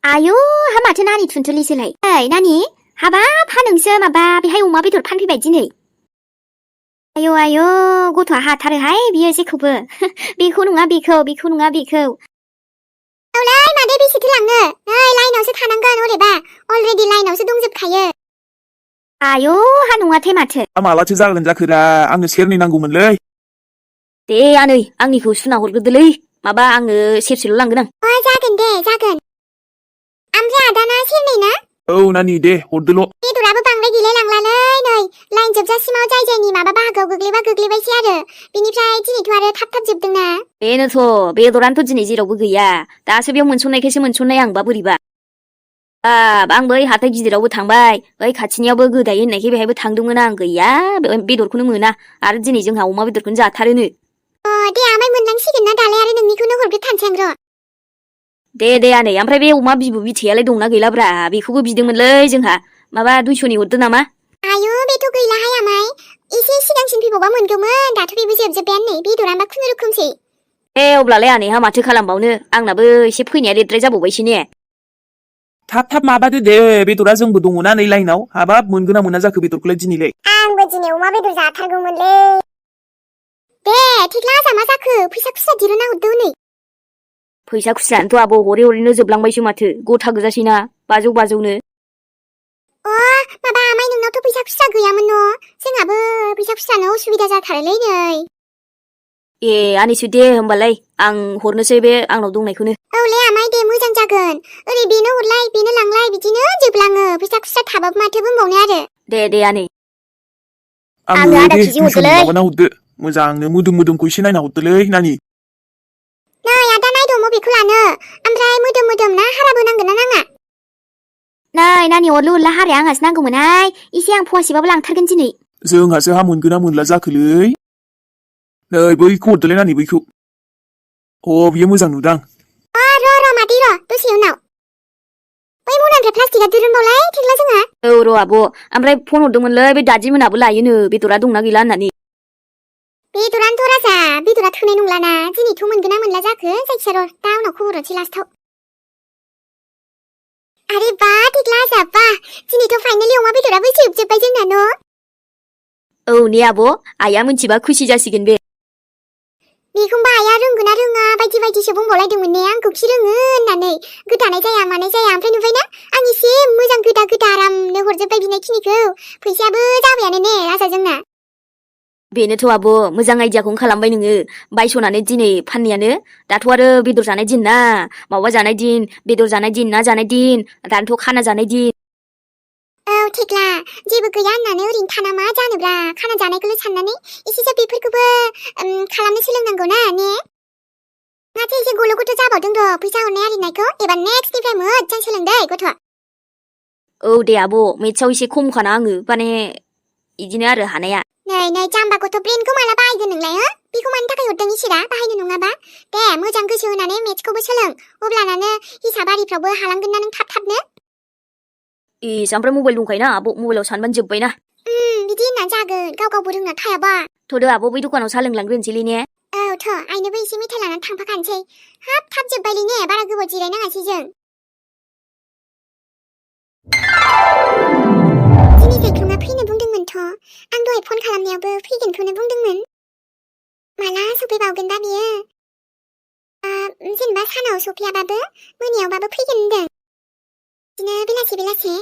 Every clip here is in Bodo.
आयौ हा माथो नानि थुनथुलिसोलाय ओइ नानि हाबाब हा नोंसो माबा बेहाय अमा बेदर फानफैबाय दिनै आयौ आयौ गथ'आ हाथारोहाय बियो जेखौबो बेखौ नङा बेखौ नङा बेखौ औलै मादै बेसेथो लांनो नै लाइनावसो थानांगोन हरैबा अलरेडि लाइनावसो दंजोबखायो आयौ हा नङाथाय माथो मालाथो जागोन जाखोरा आंनो सेरनै नांगौमोनलै दे आनै आंनिखौ सुना हरग्रोदोलै माबा आङो सेरसेल' लांगोन आं जागोन दे जागोन ओमफ्राय आदाना सेरनै ना औ नानि दे हरदोल' बेदराबो बांद्राय गैलाय लांलालै नै लाइन जोबजासिमाव जाय जायनि माबा बाहागोआव गोग्लैबा गोग्लैबायसै आरो बिनिफ्राय दिनैथ' आरो थाब जोबदोंना बेनोथ' बेदरानोथ' दिनै जेरावबो गैया दासो बेयाव मोनस'नायखायसो मोनस'नाय आंबा बोरैबा आं बै हाथाय गिदिरावबो थांबाय बै खाथिनियावबो गोदायो होननायखाय बेहायबो थांदोंमोन आं गैया बेदरखौनो मोना आरो दिनै जोंहा अमा बेदरखौनो जाथारोनो दे आमाय मोनलांसिगोन ना दालाय आरो नोंनिखौनो हरग्रोथारसै आं र' दे आनै ओमफ्राय बे अमा बिबु बिथैयालाय दंना गैलाब्रा बेखौबो बिदोंमोनलै जोंहा माबा 200नि हरदो नामा आयु बेथ' गैलाहाय आमाय एसे सिगांसिन फैबावबा मोनगौमोन दाथ' बेबो जोबजोब्बायानो नै बेदरानोबा खुनुरुखुमसै अब्लालाय आनैहा माथो खालामबावनो आंनाबो एसे फैनाया लेटद्राय जाबावबायसो ने थाब माबादो दे बेदरा जोंबो दङना नै लाइनाव हाबाब मोनगोना मोना जाखो बेदरखौलाय दिनैलाय आंबो दिनै अमा बेदर जाथारगौमोनलै दे थेख्ला आजा मा जाखो फैसा खुस्रा दिरुनना हरदो हनै फैसा खुस्रायानोथ' आब' हरै जोबलांबायसो माथो गथा गोजासैना 500नो माबा आमाय नोंनावथ' फैसा खुस्रा गैयामोन न' जोंहाबो फैसा खुस्रानो उसुबिदा जाथारोलै नै आनैसो दे होमबालाय आं हरनोसै बे आंनाव दंनायखौनो औलै आमाय दे मोजां जागोन ओरै बेनो हरलाय बेनो लांलाय बिदिनो जोबलाङो फैसा खुस्रा थाबाबो माथो बुंबावनो आरो दे आनै आंनो आदा दे केजि 200नि हरदोलै माबाना हरदो मोजांनो मोदोमखौ एसे नायना हरदोलै नानि नै आदा नायदो बबेखौ लानो ओमफ्राय मोदोम ना हाराबो नांगोन ना नाङा नै नानि अरलु हाराया आंहासो नांगौमोनहाय एसे आं फवासेबाबो लांथारगोन दिनै जोंहासो हा मोनगोना मोनला जाखोलै नै बैखौ हरदोलै नानि बैखौ बियो मोजां नुदां र' मादै र' दसे उनाव बै मनानिफ्राय प्लास्टिकआ दिरुनबावलाय थेख्ला जोंहा र' आब' ओमफ्राय फन हरदोंमोनलै बे दादि मोनाबो लायोनो बेदरा दंना गैला होननानै बेदरानोथ' राजा बेदरा थोनाय नंलाना दिनैथ' मोनगोना मोनला जाखो जायखिया र' दा उनाव खबर हरसै लास्टाव आरे बा थेख्ला आजा बा दिनैथ' फाइनालि अमा बेदराबो जोबजोब्बाय जोंना न' ने आब' आइया मिथिबा खुसि जासिगोन बे बेखौबा आइया रोंगोना रोङा बायदिसो बुंबावलायदोंमोन ने आंखौखि रोङो होननानै गोदानाय जाया मानाय जाया ओमफ्राय नुबायना आं एसे मोजां गोदा आरामनो हरजोब्बाय बिनायखिनिखौ फैसायाबो जाबायानो ने राजा जोंना बेनोथ' आब' मोजां आइदियाखौनो खालामबाय नोङो बायस'नानै दिनै फाननायानो दाथ' आरो बेदर जानाय दिन ना माबा जानाय दिन बेदर जानाय दिन ना जानाय दिन दानोथ' खाना जानाय दिन थेख्ला जेबो गैया होननानै ओरैनो थाना मा जानोब्रा खाना जानायखौल' साननानै एसेसो बेफोरखौबो खालामनो सोलोंनांगौ ना ने माथो एसे गल' गथ' जाबावदों र' फैसा हरनाय आरिनायखौ एबार नेक्स्टनिफ्राय मोजां सोलोंदै गथ'आ दे आब' मेथ्सआव एसे खमखाना आङो माने इदिनो आरो हानाया नै जाम्बा गथ' ब्रेनखौ माला बाहायगोन नोंलाय बेखौ मानि थाखाय हरदों इसोरा बाहायनो नङाबा दे मोजां गोसो होनानै मेथ्सखौबो सोलों अब्लानानो हिसाब आरिफ्रावबो हालांगोन ना नों थाबनो ओमफ्राय मबाइल दंखायोना आब' मबाइलाव सानबानो जोब्बायना बिदि होनना जागोन गावबो रोंना थायाबा थ'दो आब' बै दखानाव साहा लोंलांग्रोनोसैलै ने आइनोबो एसे मेथाइ लानानै थांफाखानोसै हाब थाब जोब्बायलै ने बारा गोबाव जिरायनाङासै जों दिनै जायख्लङा फैनो बुंदोंमोनथ' आं दहाय फन खालामनायावबो फैगोनखौनो बुंदोंमोन माला सफैबावगोन दा बियो जेनेबा सानाव सफैयाबाबो मोनायावबाबो फैगोन होनदों बिदिनो बेलासे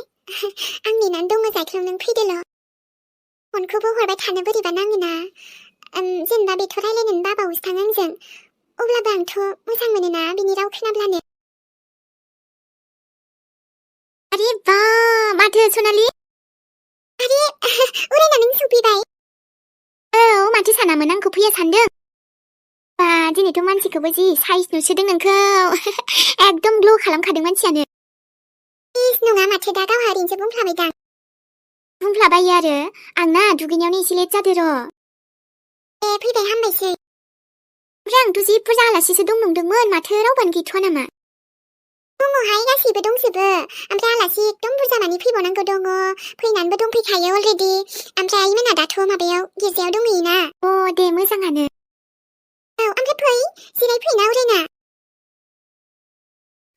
आं नेनानै दङ जायख्लं नों फैदोल' फनखौबो हरबाय थानो बोरैबा नाङोना जेनेबा बेथ' रायलायनोनो बाबावोसो थां आंजों अब्लाबो आंथ' मोजां मोनोना बिनि राव खोनाब्लानो आरे बा माथो सनालि आरे उरायना नों सफैबाय माथो सानामोन आंखौ फैया सानदों बा दिनैथ' मानसिखौबो जि साइज नुसोदों नोंखौ एकदम ग्ल' खालामखादों मानसियानो नङा माथो दा गावहा ओरैनोसो बुंफ्लाबायदां बुंफ्लाबायो आरो आंना दुगैनायावनो एसे लेट जादो र' फैबाय हामबायसै ओमफ्राय आंथ' जि बुरजा आलासिसो दं नंदोंमोन माथो रावबानो गैथ'वा नामा दङहाय गासैबो दंजोबो ओमफ्राय आलासि एकदम बुरजा मानि फैबावनांगौ दङ फैनानैबो दंफैखायो अलरेडि ओमफ्राय आइमोना दाथ' माबायाव गिर्जायाव दंहैयोना दे मोजाङानो ओमफ्राय फै जिरायफैना उरायना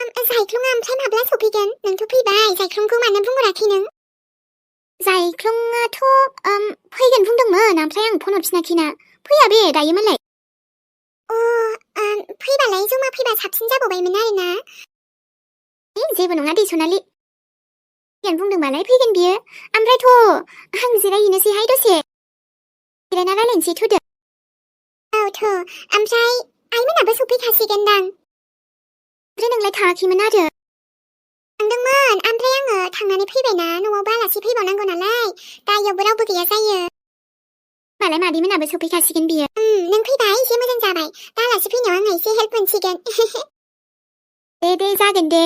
जायख्लंआ ओमफ्राय माब्ला सफैगोन? नोंथ' फैबाय, जायख्लंखौ मानो बुंहराखै नों? जायख्लंआथ' फैगोन बुंदोंमोन, ओमफ्राय आं फन हरफिनाखैना। फैया बे दायो मालाय। फैबालाय जमा फैबा साबसिन जाबावबायमोन आरोना। जेबो नङा दे सनालि। फैगोन बुंदोंबालाय फैगोन बियो। ओमफ्रायथ' आं जिरायहैनोसैहाय दसे। जिरायना रायलायनोसै थ'दो। औथ' ओमफ्राय आइमोनाबो सफैखासिगोनदां। ओमफ्राय नोंलाय थाङाखैमोन आरो? थांदोंमोन, ओमफ्राय आङो थांनानै फैबायना, न'आवबो आलासि फैबावनांगौ नालाय, दा इयावबो रावबो गैया जायो। होमबालाय मादैमोनाबो सफैखासिगोन बियो। नों फैबाय एसे मोजां जाबाय, दा आलासि फैनायाव आङो एसे हेल्प मोनसिगोन। दे जागोन दे।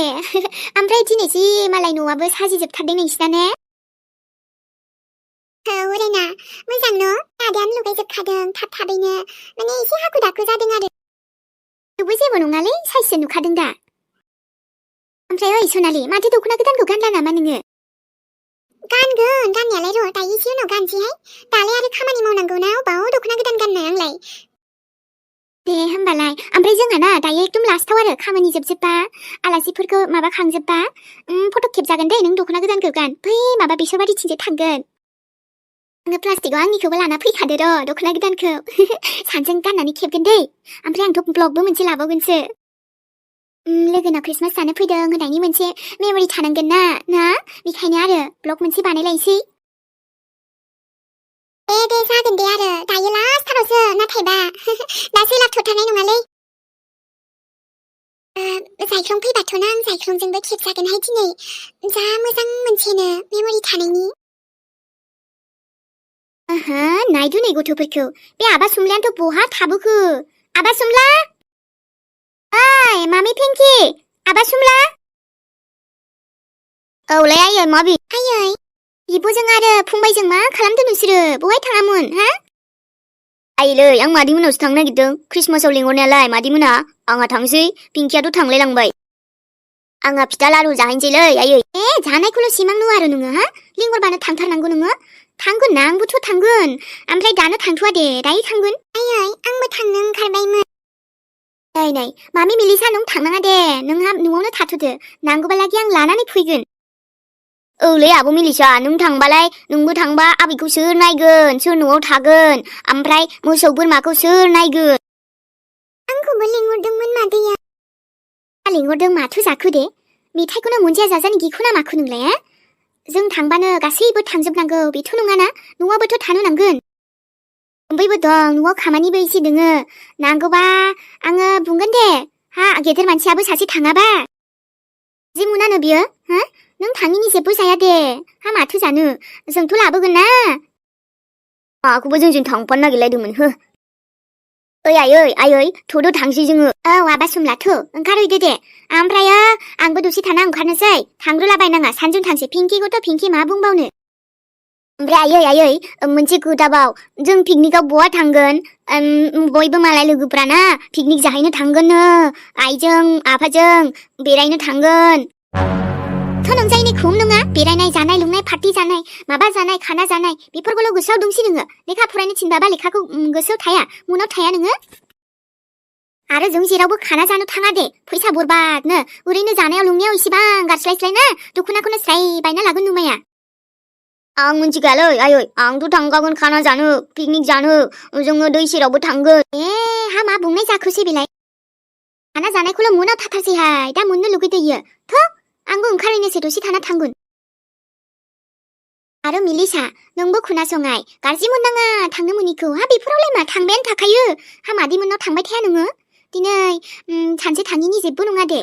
ओमफ्राय दिनै जि मालाय न'आबो साजिजोबथारदों नोंसिना ने? औ रेना, मोजां न'? आदायानो लुगायजोबखादों थाबैनो, माने एसे हाखु दाखु जादों आरो। थेवबो जेबो नङालै, साइससो नुखादों दा। ओमफ्राय ओइ सनालि, माथो दख'ना गोदानखौ गानला नामा नोङो? गानगोन गाननायालाय, र' दायो एसे उनाव गानसैहाय। दालाय आरो खामानि मावनांगौ ना, अबाव दख'ना गोदान गाननाय आंलाय। दे होमबालाय, ओमफ्राय जोंहा ना दायो एकदम लास्टाव आरो खामानि जोबजोबबा, आलासिफोरखौ माबा खांजोबबा, फट' खेबजागोन दे नों दख'ना गोदानखौ गान। बै माबा बेसरबारिथिंजाय थांगोन। आङो प्लास्टिकआव आंनिखौबो लाना फैखादो र' दख'ना गोदानखौ। सानैजों गाननानै खेबगोन दै। ओमफ्राय आंथ' ब्लगबो मोनसे लाबावगोनसो। लोगोनाव क्रिसमास जानो फैदों होननायनि मोनसे मेम'रि थानांगोन ना? बेखायनो आरो ब्लग मोनसे बानायलायनोसै। दे जागोन दे आरो, दायो लास्टथारावसो, नाथायबा दा सोलाबथ'थारनाय नङालै। जायख्लं फैबाथ' ना आं जायख्लंजोंबो खेबजागोनहाय दिनै। जा मोजां मोनसेनो मेम'रि थानायनि। नायदो नै गथ'फोरखौ, बे आबा सुमलायानोथ' बहा थाबोखो? आबा सुमला? ओइ मामि पिंकि, आबा सुमला? औलै आयै माबि? आयै, बिब'जों आरो फंबायजों मा खालामदों नोंसोरो? बहाय थाङामोन, हा? आइलै, आं मादैमोनावसो थांनो नागिरदों। क्रिसमासाव लिंहरनायालाय मादैमोना, आंहा थांसै, पिंकियाथ' थांलाय लांबाय। आंहा फिथा लारु जाहैनोसैलै आयै। जानायखौल' सिमां नु आरो नोङो, हा? लिंहरबानो थांथारनांगौ नोङो? थांगोन ना, आंबोथ' थांगोन। ओमफ्राय दानो थांथ'वा दे, दायो थांगोन। आयै, आंबो थांनो ओंखारबायमोन। नै मामि मिलिसा, नों थांनाङा दे, नोंहा न'आवनो थाथ'दो, नांगौबालागि आं लानानै फैगोन। औलै आब' मिलिसा, नों थांबालाय, नोंबो थांबा आबैखौ सोर नायगोन, सोर न'आव थागोन, ओमफ्राय मोसौ बोरमाखौ सोर नायगोन? आंखौबो लिंहरदोंमोन मादैया। लिंहरदों माथो जाखो दे? मेथाइखौनो मोनजाया जाजानो गिखौ ना माखो नोंलाय, हा? जों थांबानो गासैबो थांजोबनांगौ, बेथ' नङाना, न'आबोथ' थानो नांगोन। बैबो दं, न'आव खामानिबो एसे दोङो, नांगौबा आङो बुंगोन दे, हा गेदेर मानसियाबो सासे थाङाबा। जि मोनानो बियो, हा? नों थाङिनि जेबो जाया दे, हा माथो जानो, जोंथ' लाबोगोन ना। आंखौबो जोंजों थांफानो नागिरलायदोंमोन, हो। ओइ आयै, थ'दो थांसै जोङो। औ आबा सुमलाथ' ओंखारहैदो दे। ओमफ्रायो आंबो दसे थाना ओंखारनोसै, थांग्रोलाबायनाङा, सानैजों थांसै, पिंकिखौथ' पिंकि मा बुंबावनो। ओमफ्राय आयै, मोनसे खोथाबाव, जों पिकनिकआव बहा थांगोन? बयबो मालाय लोगोफ्राना पिकनिक जाहैनो थांगोननो, आइजों आफाजों बेरायनो थांगोन। थ' नोंजायनि खम नङा, बेरायनाय जानाय लोंनाय पार्टि जानाय, माबा जानाय खाना जानाय, बेफोरखौल' गोसोआव दंसै नोङो। लेखा फरायनो थिनबाबा लेखाखौ गोसोआव थाया, मनाव थाया नोङो। आरो जों जेरावबो खाना जानो थाङा दे, फैसा बरबादनो, ओरैनो जानायाव लोंनायाव इसेबां गारस्लायस्लाय ना, दख'नाखौनो स्राय बायना लागोन नुमाया। आं मिन्थिखायालै आयै, आंथ' थांखागोन खाना जानो, पिकनिक जानो, जोङो दै सेरावबो थांगोन। हा मा बुंनाय जाखोसै बेलाय? खाना जानायखौल' मोनाव थाथारसैहाय, दा मोननो लुगैदोयो। थ' आंबो ओंखारहैनोसै, दसे थाना थांगोन। आरो मिलिसा, नोंबो खोनासंनाय, गाज्रि मोननाङा थांनो मोनिखौ, हा बेफोरावलाय मा थांबायानो थाखायो, हा मादैमोननाव थांबाय थाया नोङो? दिनै सानसे थाङिनि जेबो नङा दे।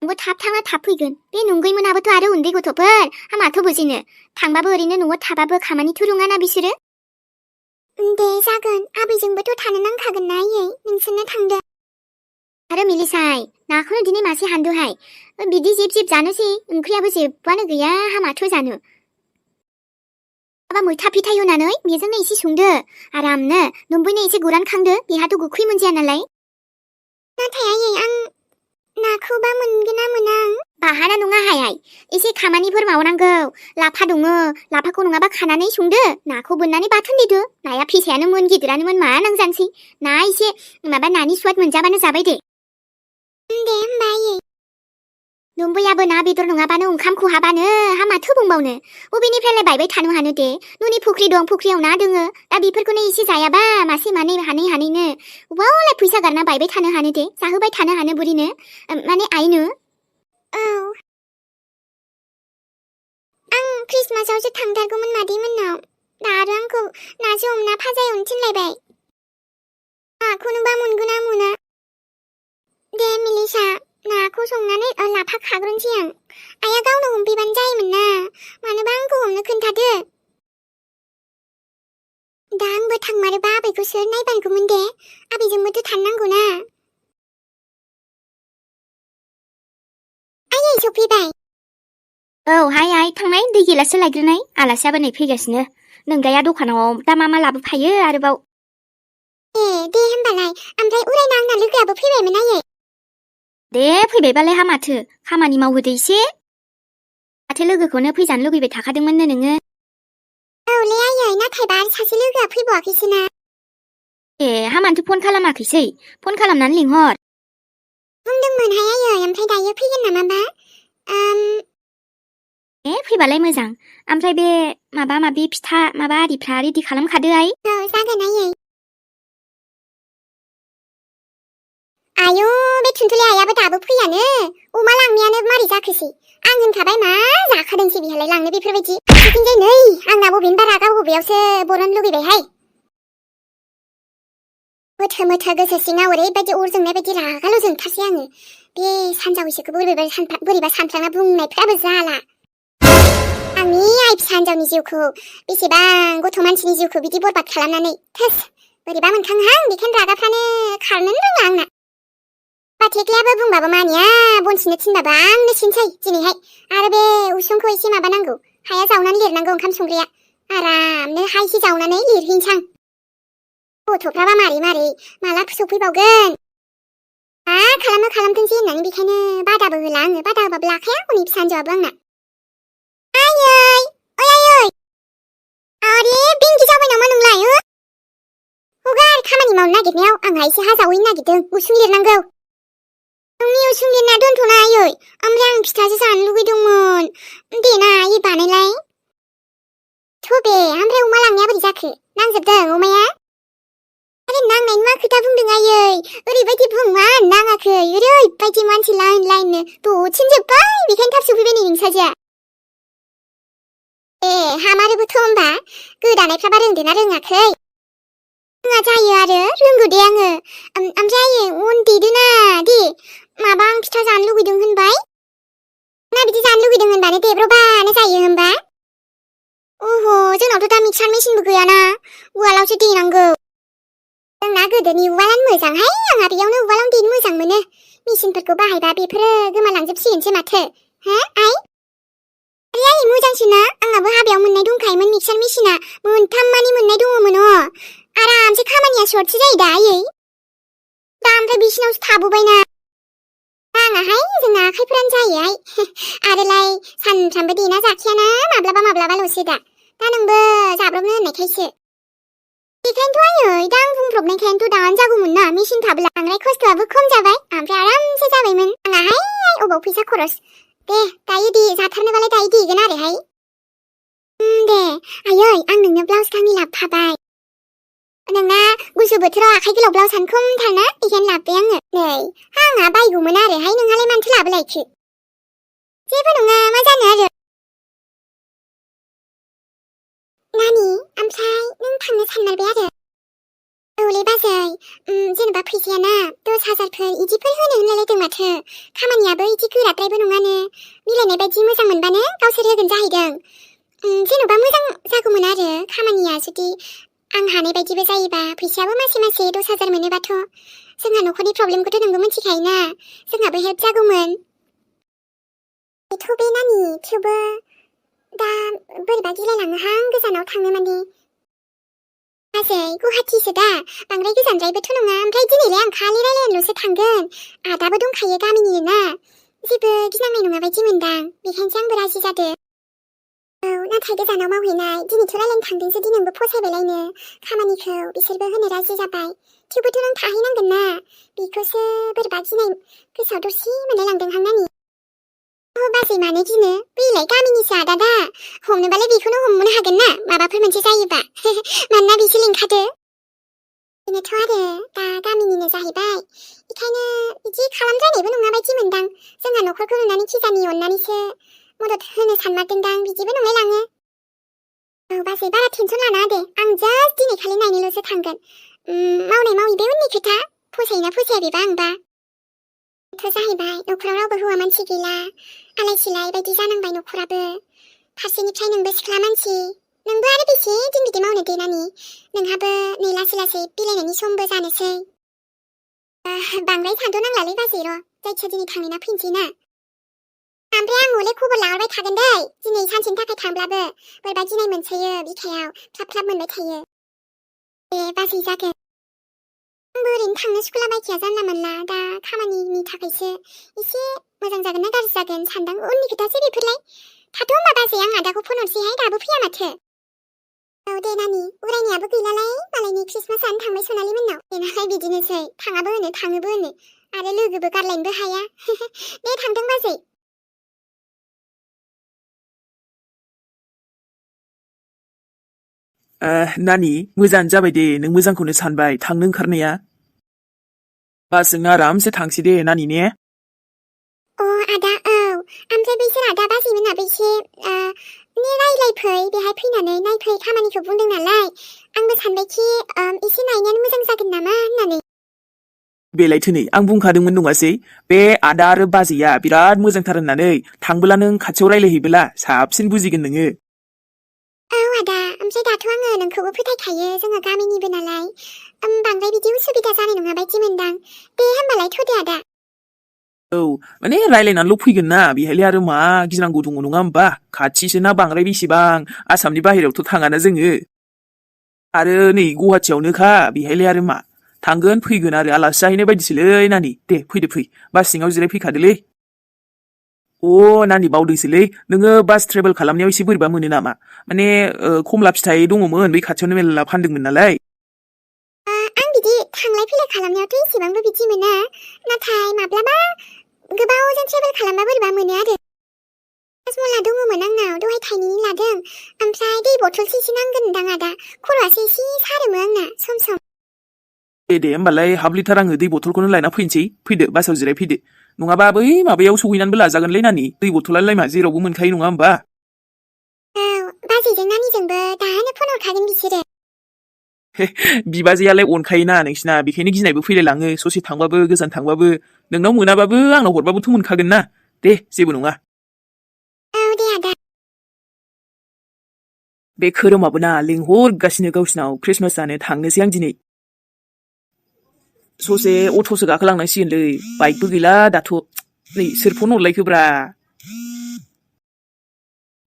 नोंबो थाब थांना थाब फैगोन, बे नंगैमोनाबोथ' आरो उन्दै गथ'फोर, हा माथो बुजिनो, थांबाबो ओरैनो न'आव थाबाबो खामानिथ' रोङाना बिसोरो। दे जागोन, आबैजोंबोथ' थानो नांखागोन ना आयै, नोंसोरनो थांदो। आरो मिलिसाय, नाखौनो दिनै मासे हानदोहाय, बिदि जिब जानोसै, ओंख्रियाबो जेबोआनो गैया, हा माथो जानो। माबा मैथा फिथाइ होनानै बेजोंनो एसे संदो, आरामनो, नोंबोनो एसे गुरान खांदो, बेहाथ' गोखै मोनजाया नालाय। नाथाय आयै, आं नाखौबा मोनगोन ना मोना आं? बाहाना नङा हाय, एसे खामानिफोर मावनांगौ, लाफा दङ, लाफाखौ नङाबा खानानै संदो, नाखौ बोननानै बाथोन देदो, नाया फिसायानोमोन गिदिरानोमोन मा नांजानोसै, ना एसे माबा नानि स्वाद मोनजाबानो जाबाय दे। दे होमबा आयै। 눈부야बो 나 बेदर नङाबानो ओंखाम खहाबानो हामा थोबुंबावनो बबेनिफ्रायलाय बायबाय थानो हानो दे न'नि फुख्रि दं फुख्रियाव ना दोङो दा बेफोरखौनो एसे जायाबा मासे मानै हानैनो अबावलाय फैसा गारना बायबाय थानो हानो दे जाहोबाय थानो हानो बुरिनो माने आइनो औ आं क्रिसमासावसो थांथारगौमोन मादैमोननाव दा आरो आंखौ नासो हमना फाजा एवनो थिनलायबाय नाखौनोबा मोनगोन ना मोना दे मिलिसा नाखौ संनानै लाफा खाग्रोनोसै आं आइया गावनो हमफैबानो जायोमोन ना मानोबा आंखौ हमनो खोन्थादो दा आंबो थांमारोबा आबैखौ सोर नायबानगौमोन दे आबैजोंबोथ' थांनांगौ ना आयै सफैबाय औ हाय आइ थांनाय दै गिलाससो लायग्रोनाय आलासियाबो नै फैगासिनो नोंदाया दखानाव दा मा लाबोफायो आरोबाव दे होमबालाय ओमफ्राय उरायना आंना लोगोआबो फैबायमोन आयै दे फैबायबालाय हामाथो खामानि मावहोदो एसे माथो लोगोखौनो फैजानो लुगैबाय थाखादोंमोननो नोङो औलै आयै नाथायबा आरो सासे लोगोआ फैबावाखैसोना ए हामानोथो फन खालामाखैसै फन खालामनानै लिंहर बुंदोंमोनहाय आयै ओमफ्राय दायो फैगोन नामाबा ए फैबालाय मोजां ओमफ्राय बे माबा फिथा माबा आरिफ्रा रेडि खालामखादो आइ औ जागोन आयै आयौ बे थुनथुलि आइयाबो दाबो फैयानो अमा लांनायानो मारै जाखोसै आं होनखाबाय मा जाखादोंसै बिहालाय लांनो बेफोरबायदि फारसेथिंजाय नै आंना बबेनिबा रागा बबेयावसो बर'नो लुगैबायहाय मोथो गोसो सिङाव ओरैबायदि अर जोंनाय बायदि रागाल' जोंथारसै आङो बे सानजावैसोखौ बोरैबा सानफ्रांना बुंनायफ्राबो जाला आंनि आइ फिसा हिनजावनि जिउखौ बेसेबां गथ' मानसिनि जिउखौ बिदि बरबाद खालामनानै थोस बोरैबा मोनखांहां बेखायनो रागाफ्रानो खारनोनो रोङा आंना थेख्लायाबो बुंबाबो मानिया बनसिनो थिनबाबो आंनो सिनसै दिनैहाय आरो बे उसुंखौ एसे माबानांगौ हाया जावनानै लिरनांगौ ओंखाम संग्राया आरामनो हा एसे जावनानै लिरहैनोसां गथ'फ्राबा मारै माला सफैबावगोन मा खालामथोंसै होननानै बेखायनो बादाबो होला आङो बादा होबाबो लाखाया हनै फिसा हिनजावाबो आंना आयै आयै आरे बेंगि जाबाय नामा नोंलाय हगार खामानि मावनो नागिरनायाव आंहा एसे हा जावहैनो नागिरदों उसुं लिरनांगौ नोंनि उसुं लिरना दोनथ'ना आयै ओमफ्राय आं फिथासो जानो लुगैदोंमोन देना आयै बानायलाय थ' बे ओमफ्राय अमा लांनाया बोरै जाखो नांजोबदों अमाया आरे नांनायनि मा खोथा बुंदों आयै ओरैबायदि बुंमान नाङाखै ओरैबायदि मानसि लाइननो दसेनो जोब्बाय बेखायनो थाब सफैबाय नै नोंसाजोआ ए हामारोबोथ' होमबा गोदानायफ्राबा रोंदोंना रोङाखै रोङा जायो आरो रोंगौ दे आङो ओमफ्राय आयै अन देदोना दे माबा आं फिथा जानो लुगैदों होनबाय ना बिदि जानो लुगैदों होनबानो देब्रबानो जायो होनबा अह जोंनावथ' दा मिक्सार मेसिनबो गैयाना उवालावसो देनांगौ जोंना गोदोनि उवालानो मोजांहाय आंहा बेयावनो उवालावनो देनो मोजां मोनो मेसिनफोरखौ बाहायबा बेफोरो गोमालांजोबसिगोनसो माथो हा आइ आरे आयै मोजांसोना आंहाबो हाबायाव मोननाय दंखायोमोन मिक्सार मेसिना मोनथाम मानि मोननाय दङमोन आरामसे खामानिया सर्टसो जायो दा आयै दा ओमफ्राय बिसिनावसो थाबोबायना नाङाहाय जोंना आखाइफोरानो जायोहाय आरोलाय सानफ्रामबो देना जाखायाना माब्लाबाल'सो दा नोंबो जाब्रबनो होननायखायसो बेखायनोथ' आयै दा आं बुंब्रबनायखायनोथ' दानो जागौमोन ना मेसिन थाब्ला बांद्राय खस्थ'आबो खम जाबाय ओमफ्राय आरामसे जाबायमोन आंहाहाय अबाव फैसा खरस दे दायो दे जाथारनोबालाय दायो देगोन आरोहाय दे आयै आं नोंनो ब्लाउस गांनै लाबोफाबाय नोंना गुसु बोथोराव आखाइ गोलाव ब्लाउसानो खमथारना बेखायनो लाबोबाय आङो नै आंहा बायगौमोन आरोहाय नोंहालाय मानोथो लाबोलायखो जेबो नङा मा जानो आरो नानि ओमफ्राय नों थांनो सानमारबाय आरो औलै बाजै जेनेबा फैसायाना 10,000फोर इदिफोर होनो होनलायलायदों माथो खामानियाबो इदि गोराद्रायबो नङानो मिलायनाय बायदि मोजां मोनबानो गावसोर होगोन जाहैदों जेनेबा मोजां जागौमोन आरो खामानिया जुदि आं हानाय बायदिबो जायोबा फैसायाबो मासे 10,000 मोनोबाथ' जोंहा न'खरनि प्रब्लेमखौथ' नोंबो मिथिखायोना जोंहाबो हेल्प जागौमोन बेथ' बे नानि थेवबो दा बोरैबा गिलायलाङोहां गोजानाव थांनो माने बाजै गुवाहाटीसो दा बांद्राय गोजानद्रायबोथ' नङा ओमफ्राय दिनैलाय आं खालि रायलायनोल'सो थांगोन आदाबो दंखायो गामिनिनो ना जेबो गिनांनाय नङा बायदि मोनदां बेखायनोसो आंबो राजि जादो औ नाथाय गोजानाव मावहैनाय दिनैथ' रायलायनो थांदोंसो दि नोंबो फसायबायलायनो खामानिखौ बिसोरबो होनो राजि जाबाय थेवबोथ' नों थाहैनांगोन ना बेखौसो बोरैबा गिनाय गोसोआव दरसे मोनलायलांदोंहां नानि बाजै मानो गिनो बैलाय गामिनिसो आदा दा हमनोबालाय बेखौनो हमनो हागोन ना माबाफोर मोनसे जायोबा मानोना बिसो लिंखादो बेनोथ' आरो दा गामिनिनो जाहैबाय बेखायनो बिदि खालामद्रायनायबो नङा बायदि मोनदां जोंहा न'खरखौ नुनानै खिजानि अननानैसो मदद होनो सानमारदोंदां बिदिबो नंलायलाङो औ बाजै बारा टेनसन लानाङा दे आं जास्ट दिनै खालि नायनोल'सो थांगोन मावनाय मावि बे उननि खोथा फसायोना फसाया बेबा आंबा थ' जाहैबाय न'खराव रावबो हौवा मानसि गैला आलाय सिलाय बायदि जानांबाय न'खराबो फारसेनिफ्राय नोंबो सिख्ला मानसि नोंबो आरो बेसे दिन बिदि मावनो दे नानि नोंहाबो नै लासै लासै बिलाइनायनि समबो जानोसै बांद्राय सानथ' नांलालै बाजै र' जायखिया दिनै थांना फैनोसै ना ओमफ्राय आं हले खबर लाहरबाय थागोन दै दिनै सानसेनि थाखाय थांब्लाबो बोरैबा गिनाय मोनसोयो बिखायाव ख्लाब ख्लाब मोनबाय थायो दे बाजै जागोन आंबो ओरैनो थांनो सुखुला बायखाया जानला मोनला दा खामानिनि थाखायसो एसे मोजां जागोन ना गाज्रि जागोन सानदां उननि खोथासो बेफोरलाय थाथ' होमबा बाजै आं आदाखौ फन हरसैहाय दाबो फैया माथो औ दे नानि उरायनायाबो गैलालाय मालायनि ख्रिस्टमासानो थांबाय सनालि मोननाव देनाहाय बिदिनोसै थाङाबो होनो थाङोबो होनो आरो लोगोबो गारलायनोबो हाया दे थांथों बाजै नानि मोजाङानो जाबाय दे नों मोजांखौनो सानबाय थांनो ओंखारनाया बासजोंनो आरामसे थांसै दे नानि ने अ आदा औ ओमफ्राय बैसोर आदा बाजैमोनाबो एसे रायलायफै बेहाय फैनानै नायफै खामानिखौ बुंदों नालाय आंबो सानबायखि एसे नायनायानो मोजां जागोन नामा होननानै बेलायथो नै आं बुंखादोंमोन नङासै बे आदा आरो बाजैया बिराद मोजांथार होननानै थांबोला नों खाथियाव रायलायहैबोला साबसिन बुजिगोन नोङो औ आदा ओमफ्राय दाथ' आङो नोंखौबो फोथायखायो जोङो गामिनिबो नालाय बांद्राय बिदि उसुबिदा जानाय नङा बायदि मोनदां दे होमबालाय थ'दे आदा औ माने रायलायनानैल' फैगोन ना बेहायलाय आरो मा गिनांगौ दङ नङा होमबा खाथिसो ना बांद्राय बेसेबां आसामनि बाहेरायावथ' थाङाना जोङो आरो नै गुवाहाटियावनोखा बेहायलाय आरो मा थांगोन फैगोन आरो आलासि जाहैनाय बायदिसोलै नानि दे फैदो फै बास सिङाव जिरायफैखादोलै नानि बावदोंसोलै नोङो बास ट्रेभेल खालामनायाव एसे बोरैबा मोनो नामा माने खमला फिथाइ दङमोन बै खाथियावनो मेरला फानदोंमोन नालाय आं बिदि थांलाय फैलाय खालामनायावथ' एसेबांबो बिदि मोना नाथाय माब्लाबा गोबावजों ट्रेभेल खालामबा बोरैबा मोनो आरो राजमला दङमोन आंनाव दहाय थाइनैनि लादों ओमफ्राय दै बथलसे एसे नांगोनदां आदा खर'आसो एसे सारोमोन आंना सम सम दे होमबालाय हाफ लिटार आङो दै बथलखौनो लायना फैनोसै फैदो बासाव जिरायफैदो नङाबा बै माबायाव सहैनानैबो लाजागोनलै नानि दै बथलालाय मा जेरावबो मोनखायो नङा होमबा औ बाजैजों नानिजोंबो दानो फन हरखागोन बिसोरो बिबाजैयालाय अनखायोना नोंसिना बेखायनो गिनायबो फैलायलाङो ससे थांबाबो गोजान थांबाबो नोंनाव मोनाबाबो आंनाव हरबाबोथ' मोनखागोन ना दे जेबो नङा औ दे आदा बे खोरोमाबो ना लिंहरगासिनो गावसिनाव ख्रिस्टमास जानो थांनोसै आं दिनै ससे अट'सो गाखोलांनांसिगोनलै बाइकबो गैला दाथ' नै सोर फन हरलायखोब्रा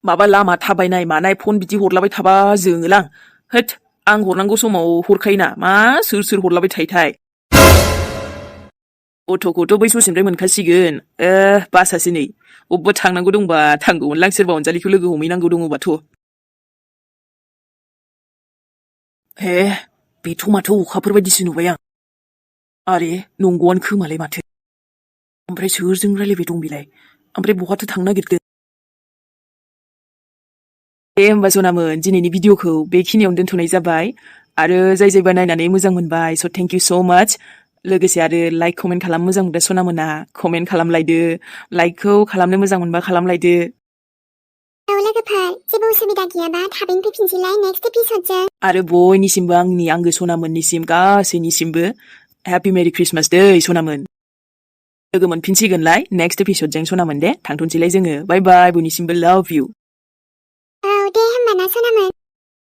माबा लामा थाबायनाय मानाय फन बिदि हरलाबाय थाबा जोङोलां होद आं हरनांगौ समाव हरखायोना मा सोर हरलाबाय थायोथाय अट'खौथ' बै ससेनिफ्राय मोनखासिगोन बासासो नै अबेबा थांनांगौ दंबा थांगौमोनलां सोरबा अनजालिखौ लोगो हमहैनांगौ दङबाथ' हे बेथ' माथो अखाफोर बायदिसो नुबाय आं आरे नंगौआनो खोमालाय माथो ओमफ्राय सोरजों रायलायबाय दं बेलाय ओमफ्राय बहाथो थांनो नागिरदों दे होमबा सनामोन दिनैनि भिडिअखौ बेखिनियावनो दोनथ'नाय जाबाय आरो जायबा नायनानै मोजां मोनबाय स' थेंक इउ स' माच लोगोसे आरो लाइक कमेन्ट खालामनो मोजां मोनदों सनामोना कमेन्ट खालामलायदो लाइकखौ खालामनो मोजां मोनबा खालामलायदो औ लोगोफोर जेबो उसुबिदा गैयाबा थाबैनो फैफिनसैलाय नेक्स्ट एपिसडजों आरो बयनिसिमबो आंनि आंगो सनामोननिसिम गासैनिसिमबो हेपि मेरि ख्रिस्टमास दै सनामोन लोगो मोनफिनसिगोनलाय नेक्स्ट एपिसडजों सनामोन दे थांथ'नोसैलाय जोङो बाय बाय बयनिसिमबो लाभ इउ औ दे होमबा ना सनामोन